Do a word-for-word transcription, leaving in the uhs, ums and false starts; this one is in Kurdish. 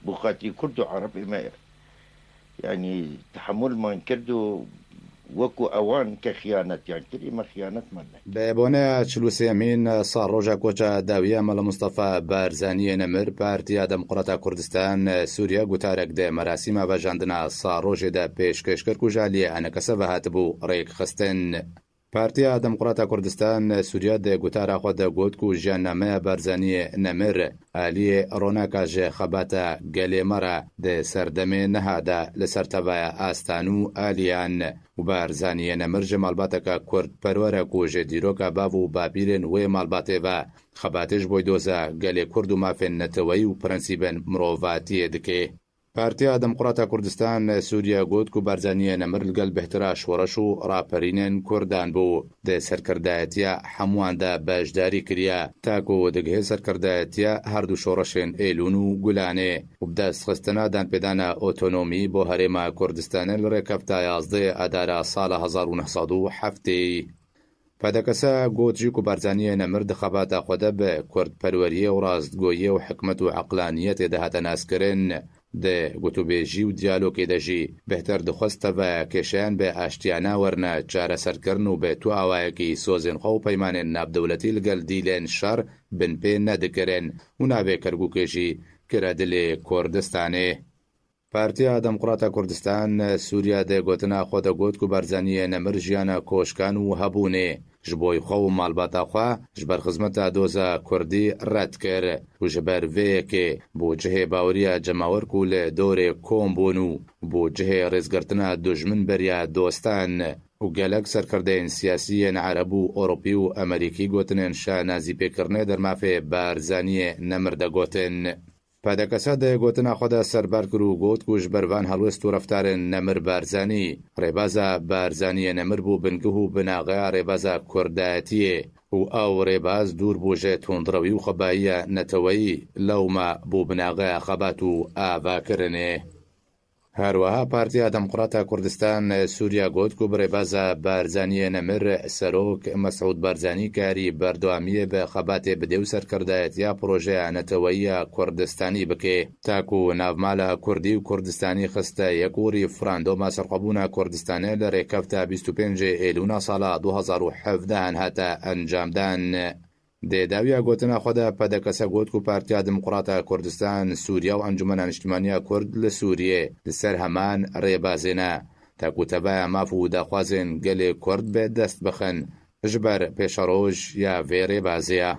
Bi xatirî Kurd û Ereb ême, yanî, tehemulman kir û wekû ewan ke xiyanetiyan kir, ême xiyanetman nekin. Bi boneya çil û sêyemîn salroja koça dawiya Mela Mustafa Barzaniyê Nemir, Partiya Demokrata Kurdistan Sûriye gutarek di merasîma vejandina salrojê de pêşkêş kir ku ji aliyê ENKSê ve hatibû rêkxistin. Partiya Demokrata Kurdistan Sûriye di gotara xwe de got ku jiyannameya Barzaniyê Nemir aliyê ronaka ji xebata gelê me re di serdemê niha de li ser tevaya astan û aliyan û Barzaniyê Nemir ji malbateke kurdperwer e ku ji dîroka bav û bapîrên wê malbatê ve xebatê ji boydoza gelê kurd û mafên neteweyî û prensîbên mirovatiyê dike. Partiya Demokrata Kurdistan Sûriye got ku Barzaniyê Nemir li gel bêhtira şoreş û raperînên Kurdan bû. Di serkirdayetiya hemûyan de beşdarî kiriye. Ta ku digihê serkirdayetiya her du şoreşên Êlûn û Gulanê û bi destxistina danpêdana otonomî bo Herêma Kurdistanê li rêkefta yazdeh Adara sala hezar û neh sed û heftê. P D K S got jî ku Barzaniyê Nemir di xebata xwe de bi kurdperweriyê û rastgoyiyê û hikmet û eqlaniyetê de hate naskirin. Di gotûbêjî û diyalogê de jî bêhtir dixwest tevaya kêşeyan bi aştiyane werine çareserkirin û bi tu awayekî sozên xwe û peymanên navdewletî li gel dîlên şer binpê nedikirin û navê Kerkûkê jî kire dilê Kurdistanê. Partiya Demokrata Kurdistan Sûriye di gotina xwe de got ku Barzaniyê Nemir jiyana koşkan û hebûnê ji bo xwe û malbata xwe ji ber xizmeta doza kurdî red kir û ji ber vê yekê bo cihê baweriya cemawer ku li dorê kom bûn û bo cihê rêzgirtina dujmin beriya dostan û gelek serkirdeyên siyasî yên ereb û ewropî û emerîkî gotinên şanazîpêkirinê der mafê Barzaniyê Nemir de gotin. P D K S di gotina xwe de serbar kir û got ku ji ber van helwest û reftarên Nemir Barzanî, rêbaza Barzaniyê Nemir bû bingeh û binaxeya rêbaza kurdayetiyê û ew rêbaz dûr bû ji tundrewî û xwebayiya neteweyî, lewma bû binaxeya xebat û avakirinê. Her wiha Partiya Demokrata Kurdistan Sûriye got ku bi rêbaza Barzaniyê Nemir, Serok Mesûd Barzanî karî berdewamiyê bi xebatê bidê û serkirdayetiya projeya neteweyî ya Kurdistanî bike. Ta ku navmala Kurdî û Kurdistanî xiste yek û referanduma serxwebûna Kurdistanê li rêkefta bîst û pêncê Êlûna sala du hazar û hevdehan hate encamdan. Di dawiya gotina xwe de P D K S got ku Partiya Demokrata Kurdistan Sûriye û Encûmena Niştimaniya Kurd li Sûriyê li ser heman rêbazê ne, ta ku tevaya maf û daxwazên gelê Kurd bi dest bixin ji ber pêşeroj ya vê rêbazê ye.